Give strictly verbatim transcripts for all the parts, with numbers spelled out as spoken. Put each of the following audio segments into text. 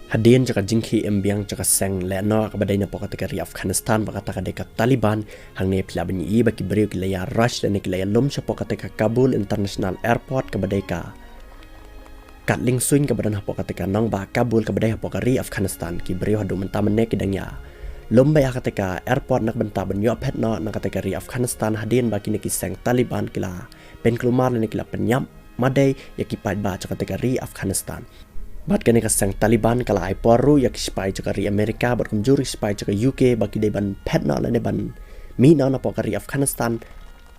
Hadien jong ka jingkhih im biang jong ka seng lehnoh kaba dei napoh kata ka ri Afghanistan ba kata ka dei ka Taliban, hangne phi lah ban ïohi ba ki briew ki la ïa rush lane ki la ïa lum shapoh kata ka Kabul International Airport kaba dei ka katling suiñ kaba don hapoh kata ka nongbah Kabul kaba dei hapoh ka ri Afghanistan. Ki briew haduh mynta mynne ki dang ïa lum beit ha kata ka airport na ka bynta ban ïoh phet noh na kata ka ri Afghanistan hadien ba kine ki seng Taliban ki la pynkulmar lane ki la pynïap madei ïa ki paidbah jong kata ka ri Afghanistan. Bad kane ka seng Taliban ka la ai por ruh ïa ki sipai jong ka ri Amerika bad kumjuh ruh ki sipai jong ka U K ba ki dei ban phet noh lane ban mih noh napoh ka ri Afghanistan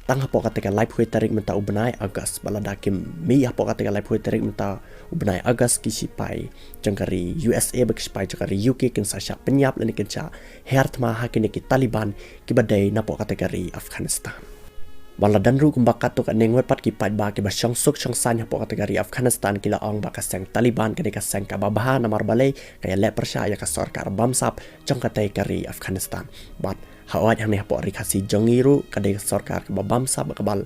tang hapoh kata ka laiphew tarik mynta u bnai August. Bad lada kim mih hapoh kata ka laiphew tarik mynta u bnai August, ki sipai jong ka ri U S A bad ki sipai jong ka ri U K kin sa shah pynïap lane kin shah her thma ha kine ki Taliban kiba dei napoh kata ka ri Afghanistan. Bad la don ruh kumba katto katne ngut pat ki paidbah kiba shong suk shong saiñ hapoh kata ka ri Afghanistan ki la ong ba ka seng Taliban ka dei ka seng kaba bha, namar balei? Ka ïaleh pyrshah ïa ka sorkar bamsap jong kata ka ri Afghanistan. Bad hooid, hangne hapoh ri Khasi jong ngi ruh ka dei ka sorkar kaba bamsap kaba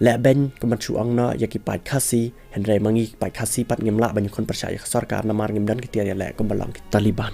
leh beiñ kumba shu ong noh ïa ki paid Khasi, hynrei ma ngi ki paid Khasi pat ngim lah ban ïakhun pyrshah ïa ka sorkar namar ngim don ki tiar ïaleh kumba long ki Taliban.